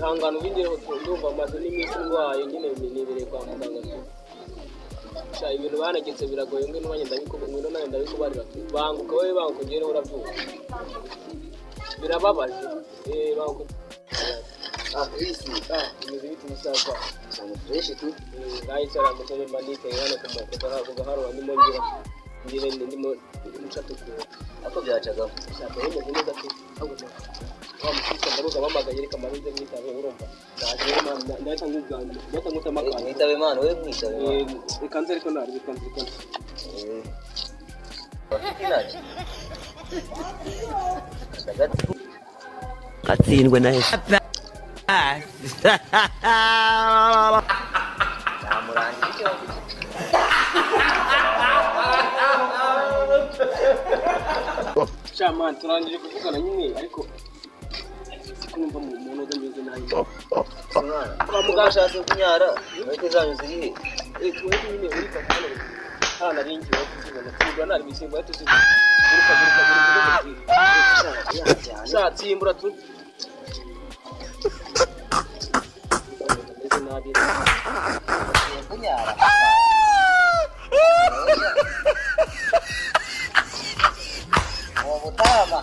Ihangane ubingireho tu, ndumva maze n'iminsi ndwaye nyine, nibereye kwa muganga tu. Sha, ibintu banegetse biragoye. Ngwino nanjye ndabikubarira, ngwino nanjye ndabikubarira tu. Banguka wowe, banguka ugereho, urabyumva birababaje. Eh, banguka. Ah, Chris. Ah, bimeze bite umusaza? Cyane, fresh tu. Ngayicara mutebe, mba nicaye hano ku gaharura, ndimo ngira ngire ndimo ncatukura. Ako byacagamo. Shaka bimeze neza tu. Ahubwo wa mukristo ndaruza bamagaye, reka maruze mwitabe. Urumva ndaje rero, ndahita nkugana, ndahita ngutama akantu. Mwitabe Imana, we mwitabe Imana. Eh, reka nze, ariko nari reka nze, reka nze. Eh. Inaje. Ndagati. Atsindwe na Yesu. Namurangira icyo wavuze. Sha man, turangije kuvugana nyine, ariko siko numva mu muntu udameze nabi. Mwana. Kwa muganga ashatse kunyara, ariko zanyu ziri he? Eh, tuwezi nyine uri kwa hano hano nari ngiye kuzibona, tugura nari bisimba tuzibona. Guruka, guruka, guruka, guruka. Cyane. Sha, tsimbura tu. Meze nabi. Kunyara. Uwo butama.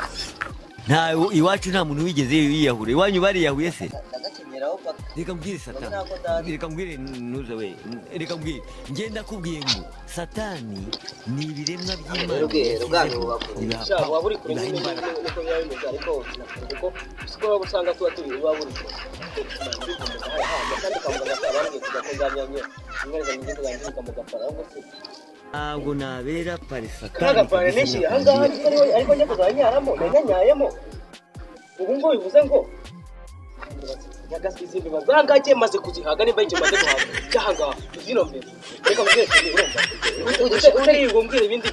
Nta iwacu nta muntu wigeze yiyahura, iwanyu bariyahuye se? Ndagakenyeraho paka. Reka mbwire satani, reka mbwire ntuze we, reka mbwire, njye ndakubwiye ngo satani ni ibiremwa by'Imana. Rero ubwiherero bwanyu buba kure. Ibaha Sha, waba uri kure ibaha nyine imbaraga. Niko biba bimeze, ariko kuko siko waba usanga tuba turi uba buri kure. Kandi kwa muganga bambwiye kujya ko nzanyanye ingareza mu gihugu zanjye mu gafara, ahubwo se Ntabwo nabera pare satani. Kaga pare Kabisa. nishi ahangaha ariko njya kuzanyaramo nanyanyayemo. Ubu ngo bivuze ngo izi mbeba zangagiye maze kuzihaga, nimba icyo maze guhaga cyahangaha zino mbeba. Reka mbwire cyane, urumva utaririrwa umbwira ibindi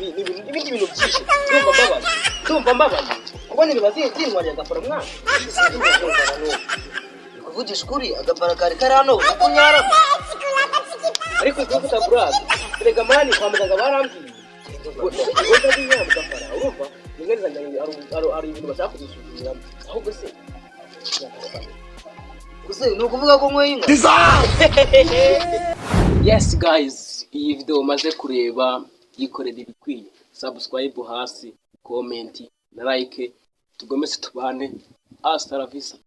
bintu byinshi. Ndumva mbabaye, ndumva mbabaye kubona imbeba zintwariye agafara mwana. Kuvugisha ukuri, agapara kari kari hano kunyara. Ariko kuvuga burake, erega man, kwa muganga barambwiye ngo ndabinyara mu gafara. Urumva rimwe hari ibintu bashaka kuzisuzumiramo, ahubwo se Gusa ni ukuvuga ko nyweye inka. Yes guys, iyi video umaze kureba yikorera ibikwiye: subscribe hasi, comment na like, tugomese tubane. Hasta la vista.